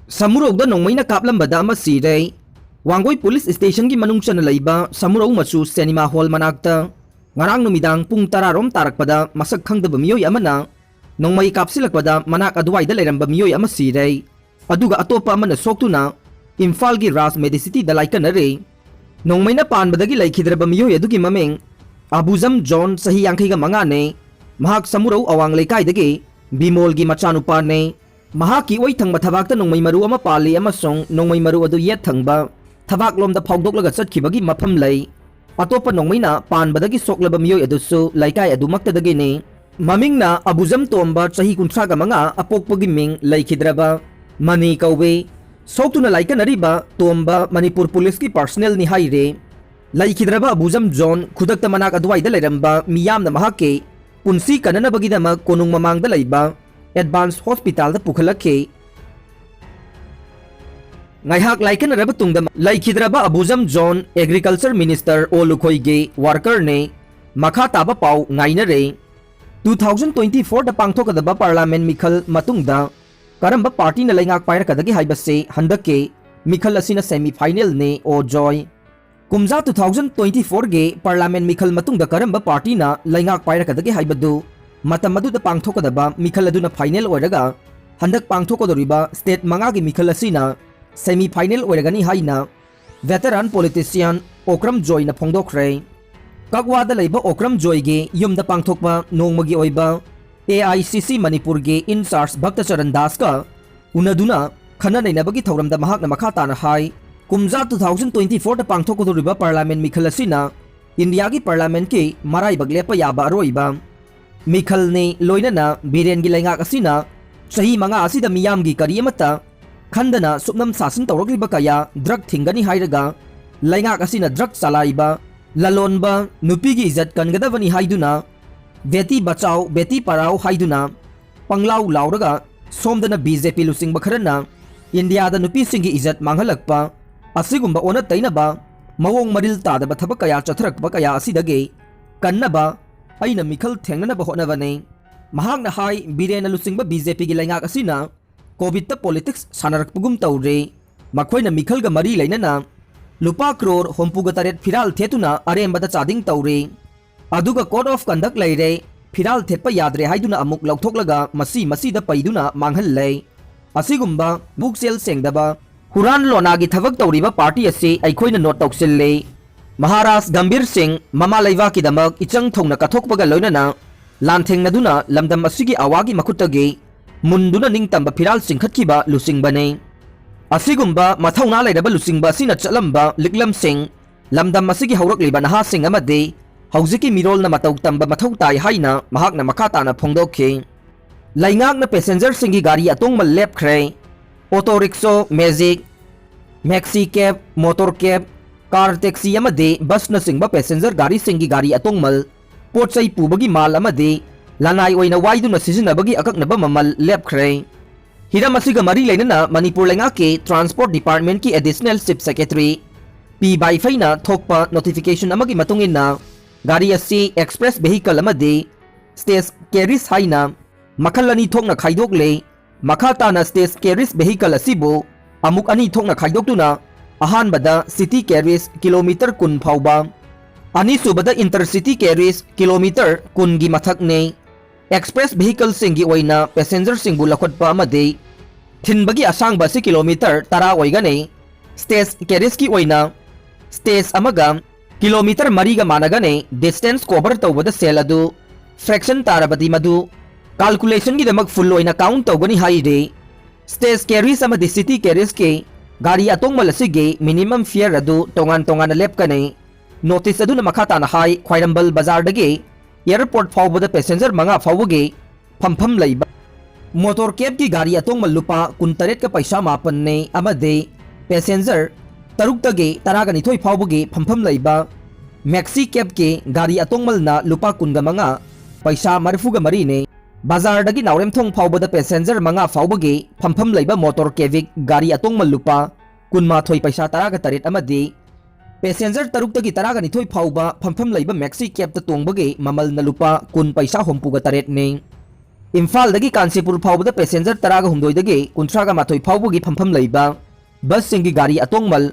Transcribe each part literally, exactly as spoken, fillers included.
ꯁꯃꯨꯔꯧꯗ ꯅꯣꯡꯃꯩꯅ ꯀꯥꯞꯂꯝꯕꯗ ꯑꯃ ꯁꯤꯔꯦ꯫ ꯋꯥꯡꯒꯣꯏ ꯄꯨꯂꯤꯁ ꯁ꯭ꯇꯦꯁꯟꯒꯤ ꯃꯅꯨꯡ ꯆꯟꯅ ꯂꯩꯕ ꯁꯃꯨꯔꯧ ꯃꯆꯨ ꯁꯤꯅꯦꯃꯥ ꯍꯣꯜ ꯃꯅꯥꯛꯇ ꯉꯔꯥꯡ ꯅꯨꯃꯤꯗꯥꯡ ꯄꯨꯡ ꯇꯔꯥ ꯔꯣꯝ ꯇꯥꯔꯛꯄꯗ ꯃꯁꯛ ꯈꯪꯗꯕ ꯃꯤꯑꯣꯏ ꯑꯃꯅ ꯅꯣꯡꯃꯩ ꯀꯥꯞꯁꯤꯜꯂꯛꯄꯗ ꯃꯅꯥꯛ ꯑꯗꯨꯋꯥꯏꯗ ꯂꯩꯔꯝꯕ ꯃꯤꯑꯣꯏ ꯑꯃ ꯁꯤꯔꯦ꯫ ꯑꯗꯨꯒ ꯑꯇꯣꯞꯄ ꯑꯃꯅ ꯁꯣꯛꯇꯨꯅ ꯏꯝꯐꯥꯜꯒꯤ ꯔꯥꯖ ꯃꯦꯗꯤꯁꯤꯇꯤꯗ ꯂꯥꯏꯀꯠꯅꯔꯦ꯫ ꯅꯣꯡꯃꯩꯅ ꯄꯥꯟꯕꯗꯒꯤ ꯂꯩꯈꯤꯗ꯭ꯔꯕ ꯃꯤꯑꯣꯏ ꯑꯗꯨꯒꯤ ꯃꯃꯤꯡ ꯑꯕꯨꯖꯝ ꯖꯣꯟ, ꯆꯍꯤ ꯌꯥꯡꯈꯩꯒ ꯃꯉꯥꯅꯦ꯫ ꯃꯍꯥꯛ ꯁꯃꯨꯔꯧ ꯑꯋꯥꯡ ꯂꯩꯀꯥꯏꯗꯒꯤ ꯕꯤꯃꯣꯜꯒꯤ ꯃꯆꯥꯅꯨꯄꯥꯅꯦ꯫ ꯃꯍꯥꯛꯀꯤ ꯑꯣꯏ ꯊꯪꯕ ꯊꯕꯥꯛꯇ ꯅꯣꯡꯃꯩ ꯃꯔꯨ ꯑꯃ ꯄꯥꯜꯂꯤ ꯑꯃꯁꯨꯡ ꯅꯣꯡꯃꯩ ꯃꯔꯨ ꯑꯗꯨ ꯌꯦꯠ ꯊꯪꯕ ꯊꯕꯥꯛꯂꯣꯝꯗ ꯐꯥꯎꯗꯣꯛꯂꯒ ꯆꯠꯈꯤꯕꯒꯤ ꯃꯐꯝ ꯂꯩ꯫ ꯑꯇꯣꯞꯄ ꯅꯣꯡꯃꯩꯅ ꯄꯥꯟꯕꯗꯒꯤ ꯁꯣꯛꯂꯕ ꯃꯤꯑꯣꯏ ꯑꯗꯨꯁꯨ ꯂꯩꯀꯥꯏ ꯑꯗꯨꯃꯛꯇꯗꯒꯤꯅꯤ꯫ ꯃꯃꯤꯡꯅ ꯑꯕꯨꯖꯝ ꯇꯣꯝꯕ, ꯆꯍꯤ ꯀꯨꯟꯊ꯭ꯔꯥꯒ ꯃꯉꯥ, ꯑꯄꯣꯛꯄꯒꯤ ꯃꯤꯡ ꯂꯩꯈꯤꯗ꯭ꯔꯕ ꯃꯅꯤ ꯀꯧꯏ꯫ ꯁꯣꯛꯇꯨꯅ ꯂꯥꯏꯀꯠꯅꯔꯤꯕ ꯇꯣꯝꯕ ꯃꯅꯤꯄꯨꯔ ꯄꯨꯂꯤꯁꯀꯤ ꯄꯥꯔꯁꯅꯦꯜꯅꯤ ꯍꯥꯏꯔꯦ꯫ ꯂꯩꯈꯤꯗ꯭ꯔꯕ ꯑꯕꯨꯖꯝ ꯖꯣꯟ ꯈꯨꯗꯛꯇ ꯃꯅꯥꯛ ꯑꯗꯨꯋꯥꯏꯗ ꯂꯩꯔꯝꯕ ꯃꯤꯌꯥꯝꯅ ꯃꯍꯥꯛꯀꯤ ꯄꯨꯟꯁꯤ ꯀꯟꯅꯅꯕꯒꯤꯗꯃꯛ ꯀꯣꯅꯨꯡ ꯃꯃꯥꯡꯗ ꯂꯩꯕ ꯑꯦꯗꯚꯥꯟꯁ ꯍꯣꯁꯄꯤꯇꯥꯜꯗ ꯄꯨꯈꯠꯂꯛꯈꯤ꯫ ꯉꯥꯏꯍꯥꯛ ꯂꯥꯏꯀꯠꯅꯔꯕ ꯇꯨꯡꯗ ꯂꯩꯈꯤꯗ꯭ꯔꯕ ꯑꯕꯨꯖꯝ ꯖꯣꯟ ꯑꯦꯒ꯭ꯔꯤꯀꯜꯆꯔ ꯃꯤꯅꯤꯁꯇꯔ ꯑꯣ ꯂꯨꯈꯣꯏꯒꯤ ꯋꯥꯔꯀꯔꯅꯤ꯫ ꯃꯈꯥ ꯇꯥꯕ ꯄꯥꯎ ꯉꯥꯏꯅꯔꯦ꯫ ꯇꯨ ꯊꯥꯎꯖꯟ ꯇ꯭ꯋꯦꯟꯇꯤ ꯐꯣꯔꯗ ꯄꯥꯡꯊꯣꯛꯀꯗꯕ ꯄꯥꯔꯂꯥꯃꯦꯟ ꯃꯤꯈꯜ ꯃꯇꯨꯡꯗ ꯀꯔꯝꯕ ꯄꯥꯔꯇꯤꯅ ꯂꯩꯉꯥꯛ ꯄꯥꯏꯔꯛꯀꯗꯒꯦ ꯍꯥꯏꯕꯁꯤ ꯍꯟꯗꯛꯀꯤ ꯃꯤꯈꯜ ꯑꯁꯤꯅ ꯁꯦꯃꯤ ꯐꯥꯏꯅꯦꯜꯅꯤ ꯑꯣ ꯖꯣꯏ꯫ ꯀꯨꯝꯖꯥ ꯇꯨ ꯊꯥꯎꯖꯟ ꯇ꯭ꯋꯦꯟꯇꯤ ꯐꯣꯔꯒꯤ ꯄꯥꯔꯂꯥꯃꯦꯟ ꯃꯤꯈꯜ ꯃꯇꯨꯡꯗ ꯀꯔꯝꯕ ꯄꯥꯔꯇꯤꯅ ꯂꯩꯉꯥꯛ ꯄꯥꯏꯔꯛꯀꯗꯒꯦ ꯍꯥꯏꯕꯗꯨ ꯃꯇꯝ ꯑꯗꯨꯗ ꯄꯥꯡꯊꯣꯛꯀꯗꯕ ꯃꯤꯈꯜ ꯑꯗꯨꯅ ꯐꯥꯏꯅꯦꯜ ꯑꯣꯏꯔꯒ ꯍꯟꯗꯛ ꯄꯥꯡꯊꯣꯛꯀꯗꯧꯔꯤꯕ ꯁ꯭ꯇꯦꯠ ꯃꯉꯥꯒꯤ ꯃꯤꯈꯜ ꯑꯁꯤꯅ ꯁꯦꯃꯤ ꯐꯥꯏꯅꯦꯜ ꯑꯣꯏꯔꯒꯅꯤ ꯍꯥꯏꯅ ꯚꯦꯇꯔꯥꯟ ꯄꯣꯂꯤꯇꯤꯁꯤꯌꯥꯟ ꯑꯣꯀ꯭ꯔꯝ ꯖꯣꯏꯅ ꯐꯣꯡꯗꯣꯛꯈ꯭ꯔꯦ꯫ ꯀꯛꯋꯥꯗ ꯂꯩꯕ ꯑꯣꯀ꯭ꯔꯝ ꯖꯣꯏꯒꯤ ꯌꯨꯝꯗ ꯄꯥꯡꯊꯣꯛꯄ ꯅꯣꯡꯃꯒꯤ ꯑꯣꯏꯕ ꯑꯦ ꯑꯥꯏ ꯁꯤ ꯁꯤ ꯃꯅꯤꯄꯨꯔꯒꯤ ꯏꯟꯆꯥꯔꯖ ꯚꯛꯇ ꯆꯔꯟ ꯗꯥꯁꯀ ꯎꯅꯗꯨꯅ ꯈꯟꯅ ꯅꯩꯅꯕꯒꯤ ꯊꯧꯔꯝꯗ ꯃꯍꯥꯛꯅ ꯃꯈꯥ ꯇꯥꯅ ꯍꯥꯏ, ꯀꯨꯝꯖꯥ ꯇꯨ ꯊꯥꯎꯖꯟ ꯇ꯭ꯋꯦꯟꯇꯤ ꯐꯣꯔꯗ ꯄꯥꯡꯊꯣꯛꯀꯗꯧꯔꯤꯕ ꯄꯥꯔꯂꯥꯃꯦꯟ ꯃꯤꯈꯜ ꯑꯁꯤꯅ ꯏꯟꯗꯤꯌꯥꯒꯤ ꯄꯥꯔꯂꯥꯃꯦꯟꯀꯤ ꯃꯔꯥꯏꯕꯛ ꯂꯦꯞꯄ ꯌꯥꯕ ꯑꯔꯣꯏꯕ ꯃꯤꯈꯜꯅꯤ꯫ ꯂꯣꯏꯅꯅ ꯕꯤꯔꯦꯟꯒꯤ ꯂꯩꯉꯥꯛ ꯑꯁꯤꯅ ꯆꯍꯤ ꯃꯉꯥ ꯑꯁꯤꯗ ꯃꯤꯌꯥꯝꯒꯤ ꯀꯔꯤ ꯑꯃꯠꯇ ꯈꯟꯗꯅ ꯁꯨꯞꯅꯝ ꯁꯥꯁꯤꯟ ꯇꯧꯔꯛꯂꯤꯕ ꯀꯌꯥ ꯗ꯭ꯔꯒ ꯊꯤꯡꯒꯅꯤ ꯍꯥꯏꯔꯒ ꯂꯩꯉꯥꯛ ꯑꯁꯤꯅ ꯗ꯭ꯔꯒ ꯆꯂꯥꯏꯕ, ꯂꯂꯣꯟꯕ, ꯅꯨꯄꯤꯒꯤ ꯏꯖꯠ ꯀꯟꯒꯗꯕꯅꯤ ꯍꯥꯏꯗꯨꯅ ꯕꯦꯇꯤ ꯕꯆꯥꯎ, ꯕꯦꯇꯤ ꯄꯔꯥꯎ ꯍꯥꯏꯗꯨꯅ ꯄꯪꯂꯥꯎ ꯂꯥꯎꯔꯒ ꯁꯣꯝꯗꯅ ꯕꯤ ꯖꯦ ꯄꯤ ꯂꯨꯆꯤꯡꯕ ꯈꯔꯅ ꯏꯟꯗꯤꯌꯥꯗ ꯅꯨꯄꯤꯁꯤꯡꯒꯤ ꯏꯖꯠ ꯃꯥꯡꯍꯜꯂꯛꯄ ꯑꯁꯤꯒꯨꯝꯕ ꯑꯣꯟꯅ ꯇꯩꯅꯕ ꯃꯑꯣꯡ ꯃꯔꯤꯜ ꯇꯥꯗꯕ ꯊꯕꯛ ꯀꯌꯥ ꯆꯠꯊꯔꯛꯄ ꯀꯌꯥ ꯑꯁꯤꯗꯒꯤ ꯀꯟꯅꯕ ꯑꯩꯅ ꯃꯤꯈꯜ ꯊꯦꯡꯅꯅꯕ ꯍꯣꯠꯅꯕꯅꯤ꯫ ꯃꯍꯥꯛꯅ ꯍꯥꯏ, ꯕꯤꯔꯦꯟꯅ ꯂꯨꯆꯤꯡꯕ ꯕꯤ ꯖꯦ ꯄꯤꯒꯤ ꯂꯩꯉꯥꯛ ꯑꯁꯤꯅ ꯀꯣꯚꯤꯗꯇ ꯄꯣꯂꯤꯇꯤꯛꯁ ꯁꯥꯟꯅꯔꯛꯄꯒꯨꯝ ꯇꯧꯔꯦ꯫ ꯃꯈꯣꯏꯅ ꯃꯤꯈꯜꯒ ꯃꯔꯤ ꯂꯩꯅꯅ ꯂꯨꯄꯥ ꯀ꯭ꯔꯣꯔ ꯍꯨꯝꯐꯨꯒ ꯇꯔꯦꯠ ꯐꯤꯔꯥꯜ ꯊꯦꯠꯇꯨꯅ ꯑꯔꯦꯝꯕꯗ ꯆꯥꯗꯤꯡ ꯇꯧꯔꯦ꯫ ꯑꯗꯨꯒ ꯀꯣꯗ ꯑꯣꯐ ꯀꯟꯗꯛ ꯂꯩꯔꯦ, ꯐꯤꯔꯥꯜ ꯊꯦꯠꯄ ꯌꯥꯗ꯭ꯔꯦ ꯍꯥꯏꯗꯨꯅ ꯑꯃꯨꯛ ꯂꯧꯊꯣꯛꯂꯒ ꯃꯁꯤ ꯃꯁꯤꯗ ꯄꯩꯗꯨꯅ ꯃꯥꯡꯍꯜꯂꯦ꯫ ꯑꯁꯤꯒꯨꯝꯕ ꯄꯨꯛꯆꯦꯜ ꯁꯦꯡꯗꯕ, ꯍꯨꯔꯥꯟ ꯂꯣꯅꯥꯒꯤ ꯊꯕꯛ ꯇꯧꯔꯤꯕ ꯄꯥꯔꯇꯤ ꯑꯁꯤ ꯑꯩꯈꯣꯏꯅ ꯅꯣꯠ ꯇꯧꯁꯤꯜꯂꯤ꯫ ꯃꯍꯥꯔꯥꯖ ꯒꯝꯚꯤꯔ ꯁꯤꯡ ꯃꯃꯥ ꯂꯩꯕꯥꯛꯀꯤꯗꯃꯛ ꯏꯆꯪ ꯊꯧꯅ ꯀꯠꯊꯣꯛꯄꯒ ꯂꯣꯏꯅꯅ ꯂꯥꯟꯊꯦꯡꯅꯗꯨꯅ ꯂꯝꯗꯝ ꯑꯁꯤꯒꯤ ꯑꯋꯥꯒꯤ ꯃꯈꯨꯠꯇꯒꯤ ꯃꯨꯟꯗꯨꯅ ꯅꯤꯡꯇꯝꯕ ꯐꯤꯔꯥꯜ ꯆꯤꯡꯈꯠꯈꯤꯕ ꯂꯨꯆꯤꯡꯕꯅꯤ꯫ ꯑꯁꯤꯒꯨꯝꯕ ꯃꯊꯧꯅꯥ ꯂꯩꯔꯕ ꯂꯨꯆꯤꯡꯕ ꯑꯁꯤꯅ ꯆꯠꯂꯝꯕ ꯂꯤꯛꯂꯝꯁꯤꯡ ꯂꯝꯗꯝ ꯑꯁꯤꯒꯤ ꯍꯧꯔꯛꯂꯤꯕ ꯅꯍꯥꯁꯤꯡ ꯑꯃꯗꯤ ꯍꯧꯖꯤꯛꯀꯤ ꯃꯤꯔꯣꯜꯅ ꯃꯇꯧ ꯇꯝꯕ ꯃꯊꯧ ꯇꯥꯏ ꯍꯥꯏꯅ ꯃꯍꯥꯛꯅ ꯃꯈꯥ ꯇꯥꯅ ꯐꯣꯡꯗꯣꯛꯈꯤ꯫ ꯂꯩꯉꯥꯛꯅ ꯄꯦꯁꯦꯟꯖꯔꯁꯤꯡꯒꯤ ꯒꯥꯔꯤ ꯑꯇꯣꯡꯕ ꯂꯦꯞꯈ꯭ꯔꯦ꯫ ꯑꯣꯇꯣ ꯔꯤꯛꯁꯣ, ꯃꯦꯖꯤꯛ, ꯃꯦꯛꯁꯤ ꯀꯦꯕ, ꯃꯣꯇꯣꯔ ꯀꯦꯕ, ꯀꯥꯔ ꯇꯦꯛꯁꯤ ꯑꯃꯗꯤ ꯕꯁꯅꯆꯤꯡꯕ ꯄꯦꯁꯦꯟꯖꯔ ꯒꯥꯔꯤꯁꯤꯡꯒꯤ ꯒꯥꯔꯤ ꯑꯇꯣꯡꯃꯜ, ꯄꯣꯠ ꯆꯩ ꯄꯨꯕꯒꯤ ꯃꯥꯜ ꯑꯃꯗꯤ ꯂꯅꯥꯏ ꯑꯣꯏꯅ ꯋꯥꯏꯗꯨꯅ ꯁꯤꯖꯤꯟꯅꯕꯒꯤ ꯑꯀꯛꯅꯕ ꯃꯃꯜ ꯂꯦꯞꯈ꯭ꯔꯦ꯫ ꯍꯤꯔꯝ ꯑꯁꯤꯒ ꯃꯔꯤ ꯂꯩꯅꯅ ꯃꯅꯤꯄꯨꯔ ꯂꯩꯉꯥꯛꯀꯤ ꯇ꯭ꯔꯥꯟꯁꯄꯣꯔꯠ ꯗꯤꯄꯥꯔꯠꯃꯦꯟꯠꯀꯤ ꯑꯦꯗꯤꯁꯅꯦꯜ ꯆꯤꯐ ꯁꯦꯀ꯭ꯔꯦꯇꯔꯤ ꯄꯤ ꯕꯥꯏꯐꯩꯅ ꯊꯣꯛꯄ ꯅꯣꯇꯤꯐꯤꯀꯦꯁꯟ ꯑꯃꯒꯤ ꯃꯇꯨꯡ ꯏꯟꯅ, ꯒꯥꯔꯤ ꯑꯁꯤ ꯑꯦꯛꯁꯄ꯭ꯔꯦꯁ ꯚꯦꯍꯤꯀꯜ ꯑꯃꯗꯤ ꯁ꯭ꯇꯦꯖ ꯀꯦꯔꯤꯖ ꯍꯥꯏꯅ ꯃꯈꯜ ꯑꯅꯤ ꯊꯣꯛꯅ ꯈꯥꯏꯗꯣꯛꯂꯦ꯫ ꯃꯈꯥ ꯇꯥꯅ ꯁ꯭ꯇꯦꯖ ꯀꯦꯔꯤꯖ ꯚꯦꯍꯤꯀꯜ ꯑꯁꯤꯕꯨ ꯑꯃꯨꯛ ꯑꯅꯤ ꯊꯣꯛꯅ ꯈꯥꯏꯗꯣꯛꯇꯨꯅ, ꯑꯍꯥꯟꯕꯗ ꯁꯤꯇꯤ ꯀꯦꯔꯤꯖ ꯀꯤꯂꯣꯃꯤꯇꯔ ꯀꯨꯟ ꯐꯥꯎꯕ, ꯑꯅꯤꯁꯨꯕꯗ ꯏꯟꯇꯔꯁꯤꯇꯤ ꯀꯦꯔꯤꯖ ꯀꯤꯂꯣꯃꯤꯇꯔ ꯀꯨꯟꯒꯤ ꯃꯊꯛꯅꯤ꯫ ꯑꯦꯛꯁꯄ꯭ꯔꯦꯁ ꯚꯦꯍꯤꯀꯜꯁꯤꯡꯒꯤ ꯑꯣꯏꯅ ꯄꯦꯁꯦꯟꯖꯔꯁꯤꯡꯕꯨ ꯂꯧꯈꯠꯄ ꯑꯃꯗꯤ ꯊꯤꯟꯕꯒꯤ ꯑꯁꯥꯡꯕ ꯑꯁꯤ ꯀꯤꯂꯣꯃꯤꯇꯔ ꯇꯔꯥ ꯑꯣꯏꯒꯅꯤ꯫ ꯁ꯭ꯇꯦꯖ ꯀꯦꯔꯤꯖꯀꯤ ꯑꯣꯏꯅ ꯁ꯭ꯇꯦꯖ ꯑꯃꯒ ꯀꯤꯂꯣꯃꯤꯇꯔ ꯃꯔꯤꯒ ꯃꯥꯟꯅꯒꯅꯤ꯫ ꯗꯤꯁꯇꯦꯟꯁ ꯀꯣꯚꯔ ꯇꯧꯕꯗ ꯁꯦꯜ ꯑꯗꯨ ꯐ꯭ꯔꯦꯛꯁꯟ ꯇꯥꯔꯕꯗꯤ ꯃꯗꯨ ꯀꯥꯜꯀꯨꯂꯦꯁꯟꯒꯤꯗꯃꯛ ꯐꯨꯜ ꯑꯣꯏꯅ ꯀꯥꯎꯟ ꯇꯧꯒꯅꯤ ꯍꯥꯏꯔꯤ꯫ ꯁ꯭ꯇꯦꯖ ꯀꯦꯔꯤꯖ ꯑꯃꯗꯤ ꯁꯤꯇꯤ ꯀꯦꯔꯤꯖꯀꯤ ꯒꯥꯔꯤ ꯑꯇꯣꯡꯃꯜ ꯑꯁꯤꯒꯤ ꯃꯤꯅꯤꯃꯝ ꯐꯤꯌꯔ ꯑꯗꯨ ꯇꯣꯉꯥꯟ ꯇꯣꯉꯥꯟꯅ ꯂꯦꯞꯀꯅꯤ꯫ ꯅꯣꯇꯤꯁ ꯑꯗꯨꯅ ꯃꯈꯥ ꯇꯥꯅ ꯍꯥꯏ, ꯈ꯭ꯋꯥꯏꯔꯝꯕꯟ ꯕꯖꯥꯔꯗꯒꯤ ꯑꯦꯌꯔꯄꯣꯔꯠ ꯐꯥꯎꯕꯗ ꯄꯦꯁꯦꯟꯖꯔ ꯃꯉꯥ ꯐꯥꯎꯕꯒꯤ ꯐꯝꯐꯝ ꯂꯩꯕ꯫ ꯃꯣꯇꯣꯔ ꯀꯦꯕꯀꯤ ꯒꯥꯔꯤ ꯑꯇꯣꯡꯃꯜ ꯂꯨꯄꯥ ꯀꯨꯟꯇꯔꯦꯠꯀ ꯄꯩꯁꯥ ꯃꯥꯄꯟꯅꯤ ꯑꯃꯗꯤ ꯄꯦꯁꯦꯟꯖꯔ ꯇꯔꯨꯛꯇꯒꯤ ꯇꯔꯥꯒ ꯅꯤꯊꯣꯏ ꯐꯥꯎꯕꯒꯤ ꯐꯝꯐꯝ ꯂꯩꯕ꯫ ꯃꯦꯛꯁꯤ ꯀꯦꯕꯀꯤ ꯒꯥꯔꯤ ꯑꯇꯣꯡꯃꯜꯅ ꯂꯨꯄꯥ ꯀꯨꯟꯒ ꯃꯉꯥ ꯄꯩꯁꯥ ꯃꯔꯤꯐꯨꯒ ꯃꯔꯤꯅꯤ꯫ ꯕꯖꯥꯔꯗꯒꯤ ꯅꯥꯎꯔꯦꯝꯊꯣꯡ ꯐꯥꯎꯕꯗ ꯄꯦꯁꯦꯟꯖꯔ ꯃꯉꯥ ꯐꯥꯎꯕꯒꯤ ꯐꯝꯐꯝ ꯂꯩꯕ ꯃꯣꯇꯣꯔ ꯀꯦꯕꯤꯛ ꯒꯥꯔꯤ ꯑꯇꯣꯡꯃꯜ ꯂꯨꯄꯥ ꯀꯨꯟꯃꯥꯊꯣꯏ ꯄꯩꯁꯥ ꯇꯔꯥꯒ ꯇꯔꯦꯠ ꯑꯃꯗꯤ ꯄꯦꯁꯦꯟꯖꯔ ꯇꯔꯨꯛꯇꯒꯤ ꯇꯔꯥꯒ ꯅꯤꯊꯣꯏ ꯐꯥꯎꯕ ꯐꯝꯐꯝ ꯂꯩꯕ ꯃꯦꯛꯁꯤ ꯀꯦꯕꯇ ꯇꯣꯡꯕꯒꯤ ꯃꯃꯜꯅ ꯂꯨꯄꯥ ꯀꯨꯟ ꯄꯩꯁꯥ ꯍꯨꯝꯐꯨꯒ ꯇꯔꯦꯠꯅꯤ꯫ ꯏꯝꯐꯥꯜꯗꯒꯤ ꯀꯥꯟꯆꯤꯄꯨꯔ ꯐꯥꯎꯕꯗ ꯄꯦꯁꯦꯟꯖꯔ ꯇꯔꯥꯒ ꯍꯨꯝꯗꯣꯏꯗꯒꯤ ꯀꯨꯟꯊ꯭ꯔꯥꯒ ꯃꯥꯊꯣꯏ ꯐꯥꯎꯕꯒꯤ ꯐꯝꯐꯝ ꯂꯩꯕ ꯕꯁꯁꯤꯡꯒꯤ ꯒꯥꯔꯤ ꯑꯇꯣꯡꯃꯜ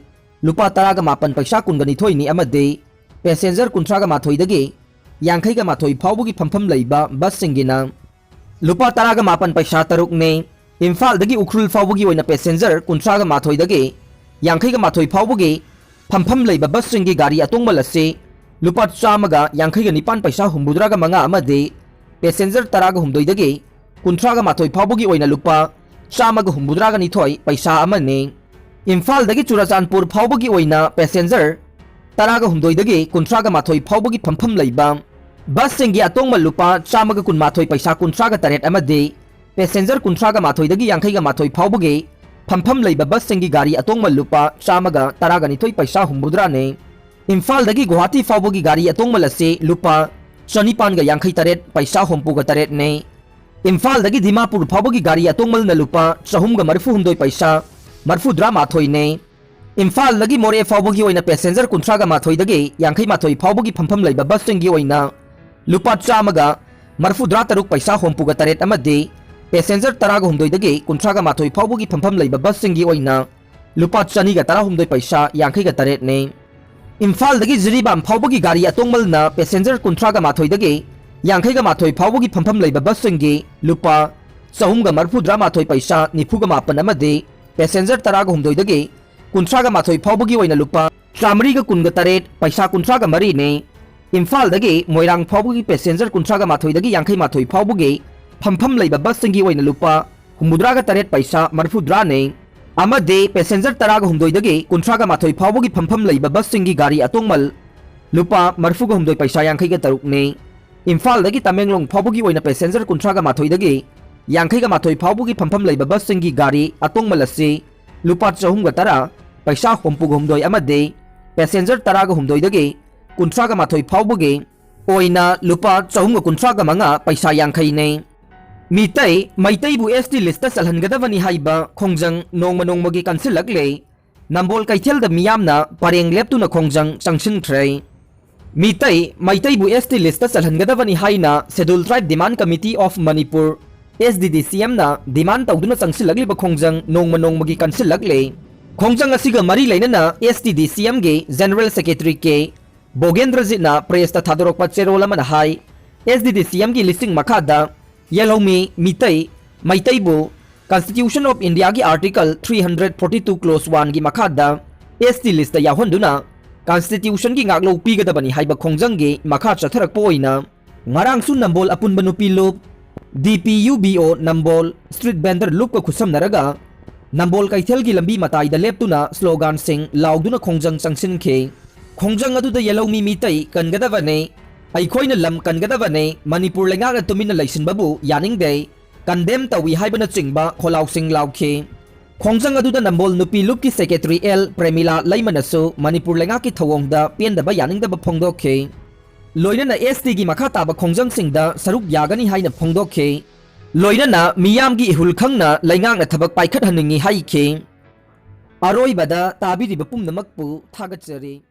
ꯂꯨꯄꯥ ꯇꯔꯥꯒ ꯃꯥꯄꯟ ꯄꯩꯁꯥ ꯀꯨꯟꯒ ꯅꯤꯊꯣꯏꯅꯤ ꯑꯃꯗꯤ ꯄꯦꯁꯦꯟꯖꯔ ꯀꯨꯟꯊ꯭ꯔꯥꯒ ꯃꯥꯊꯣꯏꯗꯒꯤ ꯌꯥꯡꯈꯩꯒ ꯃꯥꯊꯣꯏ ꯐꯥꯎꯕꯒꯤ ꯐꯝꯐꯝ ꯂꯩꯕ ꯕꯁꯁꯤꯡꯒꯤꯅ ꯂꯨꯄꯥ ꯇꯔꯥꯒ ꯃꯥꯄꯟ ꯄꯩꯁꯥ ꯇꯔꯨꯛꯅꯤ꯫ ꯏꯝꯐꯥꯜꯗꯒꯤ ꯎꯈ꯭ꯔꯨꯜ ꯐꯥꯎꯕꯒꯤ ꯑꯣꯏꯅ ꯄꯦꯁꯦꯟꯖꯔ ꯀꯨꯟꯊ꯭ꯔꯥꯒ ꯃꯥꯊꯣꯏꯗꯒꯤ ꯌꯥꯡꯈꯩꯒ ꯃꯥꯊꯣꯏ ꯐꯥꯎꯕꯒꯤ ꯐꯝꯐꯝ ꯂꯩꯕ ꯕꯁꯁꯤꯡꯒꯤ ꯒꯥꯔꯤ ꯑꯇꯣꯡꯕꯜ ꯑꯁꯤ ꯂꯨꯄꯥ ꯆꯥꯝꯃꯒ ꯌꯥꯡꯈꯩꯒ ꯅꯤꯄꯥꯟ ꯄꯩꯁꯥ ꯍꯨꯝꯐꯨꯇꯔꯥꯒ ꯃꯉꯥ ꯑꯃꯗꯤ ꯄꯦꯁꯦꯟꯖꯔ ꯇꯔꯥꯒ ꯍꯨꯝꯗꯣꯏꯗꯒꯤ ꯀꯨꯟꯊ꯭ꯔꯥꯒ ꯃꯥꯊꯣꯏ ꯐꯥꯎꯕꯒꯤ ꯑꯣꯏꯅ ꯂꯨꯄꯥ ꯆꯥꯝꯃꯒ ꯍꯨꯝꯐꯨꯇꯔꯥꯒ ꯅꯤꯊꯣꯏ ꯄꯩꯁꯥ ꯑꯃꯅꯤ꯫ ꯏꯝꯐꯥꯜꯗꯒꯤ ꯆꯨꯔꯆꯥꯟꯄꯨꯔ ꯐꯥꯎꯕꯒꯤ ꯑꯣꯏꯅ ꯄꯦꯁꯦꯟꯖꯔ ꯇꯔꯥꯒ ꯍꯨꯝꯗꯣꯏꯗꯒꯤ ꯀꯨꯟꯊ꯭ꯔꯥꯒ ꯃꯥꯊꯣꯏ ꯐꯥꯎꯕꯒꯤ ꯐꯝꯐꯝ ꯂꯩꯕ ꯕꯁꯁꯤꯡꯒꯤ ꯑꯇꯣꯡꯕ ꯂꯨꯄꯥ ꯆꯥꯝꯃꯒ ꯀꯨꯟꯃꯥꯊꯣꯏ ꯄꯩꯁꯥ ꯀꯨꯟꯊ꯭ꯔꯥꯒ ꯇꯔꯦꯠ ꯑꯃꯗꯤ ꯄꯦꯁꯦꯟꯖꯔ ꯀꯨꯟꯊ꯭ꯔꯥꯒ ꯃꯥꯊꯣꯏꯗꯒꯤ ꯌꯥꯡꯈꯩꯒ ꯃꯥꯊꯣꯏ ꯐꯥꯎꯕꯒꯤ ꯐꯝꯐꯝ ꯂꯩꯕ ꯕꯁꯁꯤꯡꯒꯤ ꯒꯥꯔꯤ ꯑꯇꯣꯡꯕ ꯂꯨꯄꯥ ꯆꯥꯝꯃꯒ ꯇꯔꯥꯒ ꯅꯤꯊꯣꯏ ꯄꯩꯁꯥ ꯍꯨꯝꯐꯨꯇꯔꯥꯅꯤ꯫ ꯏꯝꯐꯥꯜꯗꯒꯤ ꯒꯨꯋꯥꯍꯥꯇꯤ ꯐꯥꯎꯕꯒꯤ ꯒꯥꯔꯤ ꯑꯇꯣꯡꯕꯜ ꯑꯁꯤ ꯂꯨꯄꯥ ꯆꯅꯤꯄꯥꯟꯒ ꯌꯥꯡꯈꯩ ꯇꯔꯦꯠ ꯄꯩꯁꯥ ꯍꯨꯝꯐꯨꯒ ꯇꯔꯦꯠꯅꯤ꯫ ꯏꯝꯐꯥꯜꯗꯒꯤ ꯗꯤꯃꯥꯄꯨꯔ ꯐꯥꯎꯕꯒꯤ ꯒꯥꯔꯤ ꯑꯇꯣꯡꯕꯜꯅ ꯂꯨꯄꯥ ꯆꯍꯨꯝꯒ ꯃꯔꯤꯐꯨ ꯍꯨꯝꯗꯣꯏ ꯄꯩꯁꯥ ꯃꯔꯤꯐꯨꯇꯔꯥ ꯃꯥꯊꯣꯏꯅꯤ꯫ ꯏꯝꯐꯥꯜꯗꯒꯤ ꯃꯣꯔꯦ ꯐꯥꯎꯕꯒꯤ ꯑꯣꯏꯅ ꯄꯦꯁꯦꯟꯖꯔ ꯀꯨꯟꯊ꯭ꯔꯥꯒ ꯃꯥꯊꯣꯏꯗꯒꯤ ꯌꯥꯡꯈꯩ ꯃꯥꯊꯣꯏ ꯐꯥꯎꯕꯒꯤ ꯐꯝꯐꯝ ꯂꯩꯕ ꯕꯁꯁꯤꯡꯒꯤ ꯑꯣꯏꯅ ꯂꯨꯄꯥ ꯆꯥꯝꯃꯒ ꯃꯔꯤꯐꯨꯇꯔꯥ ꯇꯔꯨꯛ ꯄꯩꯁꯥ ꯍꯨꯝꯐꯨꯒ ꯇꯔꯦꯠ ꯑꯃꯗꯤ ꯄꯦꯁꯦꯟꯖꯔ ꯇꯔꯥꯒ ꯍꯨꯝꯗꯣꯏꯗꯒꯤ ꯀꯨꯟꯊ꯭ꯔꯥꯒ ꯃꯥꯊꯣꯏ ꯐꯥꯎꯕꯒꯤ ꯐꯝꯐꯝ ꯂꯩꯕ ꯕꯁꯁꯤꯡꯒꯤ ꯑꯣꯏꯅ ꯂꯨꯄꯥ ꯆꯅꯤꯒ ꯇꯔꯥꯍꯨꯝꯗꯣꯏ ꯄꯩꯁꯥ ꯌꯥꯡꯈꯩꯒ ꯇꯔꯦꯠꯅꯤ꯫ ꯏꯝꯐꯥꯜꯗꯒꯤ ꯖꯤꯔꯤꯕꯥꯝ ꯐꯥꯎꯕꯒꯤ ꯒꯥꯔꯤ ꯑꯇꯣꯡꯕꯜꯅ ꯄꯦꯁꯦꯟꯖꯔ ꯀꯨꯟꯊ꯭ꯔꯥꯒ ꯃꯥꯊꯣꯏꯗꯒꯤ ꯌꯥꯡꯈꯩꯒ ꯃꯥꯊꯣꯏ ꯐꯥꯎꯕꯒꯤ ꯐꯝꯐꯝ ꯂꯩꯕ ꯕꯁꯁꯤꯡꯒꯤ ꯂꯨꯄꯥ ꯆꯍꯨꯝꯒ ꯃꯔꯤꯐꯨꯇꯔꯥ ꯃꯥꯊꯣꯏ ꯄꯩꯁꯥ ꯅꯤꯐꯨꯒ ꯃꯥꯄꯟ ꯑꯃꯗꯤ ꯄꯦꯁꯦꯟꯖꯔ ꯇꯔꯥꯒ ꯍꯨꯝꯗꯣꯏꯗꯒꯤ ꯀꯨꯟꯊ꯭ꯔꯥꯒ ꯃꯥꯊꯣꯏ ꯐꯥꯎꯕꯒꯤ ꯑꯣꯏꯅ ꯂꯨꯄꯥ ꯆꯥꯃꯔꯤꯒ ꯀꯨꯟꯒ ꯇꯔꯦꯠ ꯄꯩꯁꯥ ꯀꯨꯟꯊ꯭ꯔꯥꯒ ꯃꯔꯤꯅꯤ꯫ ꯏꯝꯐꯥꯜꯗꯒꯤ ꯃꯣꯏꯔꯥꯡ ꯐꯥꯎꯕꯒꯤ ꯄꯦꯁꯦꯟꯖꯔ ꯀꯨꯟꯊ꯭ꯔꯥꯒ ꯃꯥꯊꯣꯏꯗꯒꯤ ꯌꯥꯡꯈꯩ ꯃꯥꯊꯣꯏ ꯐꯥꯎꯕꯒꯤ ꯐꯝꯐꯝ ꯂꯩꯕ ꯕꯁꯁꯤꯡꯒꯤ ꯑꯣꯏꯅ ꯂꯨꯄꯥ ꯍꯨꯝꯐꯨꯇꯔꯥꯒ ꯇꯔꯦꯠ ꯄꯩꯁꯥ ꯃꯔꯤꯐꯨꯇꯔꯥꯅꯤ꯫ ꯑꯃꯗꯤ ꯄꯦꯁꯦꯟꯖꯔ ꯇꯔꯥꯒ ꯍꯨꯝꯗꯣꯏꯗꯒꯤ ꯀꯨꯟꯊ꯭ꯔꯥꯒ ꯃꯥꯊꯣꯏ ꯐꯥꯎꯕꯒꯤ ꯐꯝꯐꯝ ꯂꯩꯕ ꯕꯁꯁꯤꯡꯒꯤ ꯒꯥꯔꯤ ꯑꯇꯣꯡꯃꯜ ꯂꯨꯄꯥ ꯃꯔꯤꯐꯨꯒ ꯍꯨꯝꯗꯣꯏ ꯄꯩꯁꯥ ꯌꯥꯡꯈꯩꯒ ꯇꯔꯨꯛꯅꯤ꯫ ꯏꯝꯐꯥꯜꯗꯒꯤ ꯇꯃꯦꯡꯂꯣꯡ ꯐꯥꯎꯕꯒꯤ ꯑꯣꯏꯅ ꯄꯦꯁꯦꯟꯖꯔ ꯀꯨꯟꯊ꯭ꯔꯥꯒ ꯃꯥꯊꯣꯏꯗꯒꯤ ꯌꯥꯡꯈꯩꯒ ꯃꯥꯊꯣꯏ ꯐꯥꯎꯕꯒꯤ ꯐꯝꯐꯝ ꯂꯩꯕ ꯕꯁꯁꯤꯡꯒꯤ ꯒꯥꯔꯤ ꯑꯇꯣꯡꯃꯜ ꯑꯁꯤ ꯂꯨꯄꯥ ꯆꯍꯨꯝꯒ ꯇꯔꯥ ꯄꯩꯁꯥ ꯍꯨꯝꯐꯨꯒ ꯍꯨꯝꯗꯣꯏ ꯑꯃꯗꯤ ꯄꯦꯁꯦꯟꯖꯔ ꯇꯔꯥꯒ ꯍꯨꯝꯗꯣꯏꯗꯒꯤ ꯀꯨꯟꯊ꯭ꯔꯥꯒ ꯃꯥꯊꯣꯏ ꯐꯥꯎꯕꯒꯤ ꯑꯣꯏꯅ ꯂꯨꯄꯥ ꯆꯍꯨꯝꯒ ꯀꯨꯟꯊ꯭ꯔꯥꯒ ꯃꯉꯥ ꯄꯩꯁꯥ ꯌꯥꯡꯈꯩꯅꯤ꯫ ꯃꯤꯇꯩ, ꯃꯩꯇꯩꯕꯨ ꯑꯦꯁ ꯇꯤ ꯂꯤꯁꯇ ꯆꯜꯍꯟꯒꯗꯕꯅꯤ ꯍꯥꯏꯕ ꯈꯣꯡꯖꯪ ꯅꯣꯡꯃ ꯅꯣꯡꯃꯒꯤ ꯀꯟꯁꯤꯜꯂꯛꯂꯦ꯫ ꯅꯝꯕꯣꯜ ꯀꯩꯊꯦꯜꯗ ꯃꯤꯌꯥꯝꯅ ꯄꯔꯦꯡ ꯂꯦꯞꯇꯨꯅ ꯈꯣꯡꯖꯪ ꯆꯪꯁꯤꯟꯈ꯭ꯔꯦ꯫ ꯃꯤꯇꯩ, ꯃꯩꯇꯩꯕꯨ S T list ꯆꯜꯍꯟꯒꯗꯕꯅꯤ ꯍꯥꯏꯅ Scheduled Tribe Demand Committee of Manipur, S D D C M ꯅ demand ꯇꯧꯗꯨꯅ ꯆꯪꯁꯤꯜꯂꯛꯂꯤꯕ ꯈꯣꯡꯖꯪ ꯅꯣꯡꯃ ꯅꯣꯡꯃꯒꯤ ꯀꯟꯁꯤꯜꯂꯛꯂꯦ꯫ ꯈꯣꯡꯖꯪ ꯑꯁꯤꯒ ꯃꯔꯤ ꯂꯩꯅꯅ S D D C M ꯒꯤ General Secretary K ꯕꯣꯒꯦꯟꯗ꯭ꯔꯖꯤꯠꯅ press ꯇ ꯊꯥꯗꯣꯔꯛꯄ ꯆꯦꯔꯣꯜ ꯑꯃꯅ ꯍꯥꯏ, S D D C M ꯒꯤ ꯂꯤꯁꯤꯡ ꯃꯈꯥꯗ ꯌꯦꯜꯍꯧꯃꯤ, ꯃꯤꯇꯩ, ꯃꯩꯇꯩꯕꯨ Constitution of India ꯒꯤ Article three hundred forty-two Clause one ꯒꯤ ꯃꯈꯥꯗ S T list ꯇ ꯌꯥꯎꯍꯟꯗꯨꯅ Constitution ꯒꯤ ꯉꯥꯛꯂꯧ ꯄꯤꯒꯗꯕꯅꯤ ꯍꯥꯏꯕ ꯈꯣꯡꯖꯪꯒꯤ ꯃꯈꯥ ꯆꯠꯊꯔꯛꯄ ꯑꯣꯏꯅ ꯉꯔꯥꯡꯁꯨ ꯅꯝꯕꯣꯜ ꯑꯄꯨꯟꯕ ꯅꯨꯄꯤ ꯂꯨꯞ, D P U B O ꯅꯝꯕꯣꯜ street vendor ꯂꯨꯞꯀ ꯈꯨꯠꯁꯝꯅꯔꯒ ꯅꯝꯕꯣꯜ ꯀꯩꯊꯦꯜꯒꯤ ꯂꯝꯕꯤ ꯃꯇꯥꯏꯗ ꯂꯦꯞꯇꯨꯅ slogan ꯁꯤꯡ ꯂꯥꯎꯗꯨꯅ ꯈꯣꯡꯖꯪ ꯆꯪꯁꯤꯟꯈꯤ꯫ ꯈꯣꯡꯖꯪ ꯑꯗꯨꯗ ꯌꯦꯜꯍꯧꯃꯤ ꯃꯤꯇꯩ ꯀꯟꯒꯗꯕꯅꯤ, ꯑꯩꯈꯣꯏꯅ ꯂꯝ ꯀꯟꯒꯗꯕꯅꯤ, ꯃꯅꯤꯄꯨꯔ ꯂꯩꯉꯥꯛꯅ ꯇꯨꯃꯤꯟꯅ ꯂꯩꯁꯤꯟꯕꯕꯨ ꯌꯥꯅꯤꯡꯗꯦ, condemn ꯇꯧꯏ ꯍꯥꯏꯕꯅꯆꯤꯡꯕ ꯈꯣꯜꯂꯥꯎꯁꯤꯡ ꯂꯥꯎꯈꯤ꯫ ꯈꯣꯡꯖꯪ ꯑꯗꯨꯗ ꯅꯝꯕꯣꯜ ꯅꯨꯄꯤ ꯂꯨꯞꯀꯤ Secretary L ꯄ꯭ꯔꯦꯃꯤꯂꯥ ꯂꯩꯃꯅꯁꯨ ꯃꯅꯤꯄꯨꯔ ꯂꯩꯉꯥꯛꯀꯤ ꯊꯧꯑꯣꯡꯗ ꯄꯦꯟꯗꯕ ꯌꯥꯅꯤꯡꯗꯕ ꯐꯣꯡꯗꯣꯛꯈꯤ꯫ ꯂꯣꯏꯅꯅ S T ꯒꯤ ꯃꯈꯥ ꯇꯥꯕ ꯈꯣꯡꯖꯪꯁꯤꯡꯗ ꯁꯔꯨꯛ ꯌꯥꯒꯅꯤ ꯍꯥꯏꯅ ꯐꯣꯡꯗꯣꯛꯈꯤ꯫ ꯂꯣꯏꯅꯅ ꯃꯤꯌꯥꯝꯒꯤ ꯏꯍꯨꯜ ꯈꯪꯅ ꯂꯩꯉꯥꯛꯅ ꯊꯕꯛ ꯄꯥꯏꯈꯠꯍꯟꯅꯤꯡꯏ ꯍꯥꯏꯈꯤ꯫ ꯑꯔꯣꯏꯕꯗ ꯇꯥꯕꯤꯔꯤꯕ ꯄꯨꯝꯅꯃꯛꯄꯨ ꯊꯥꯒꯠꯆꯔꯤ꯫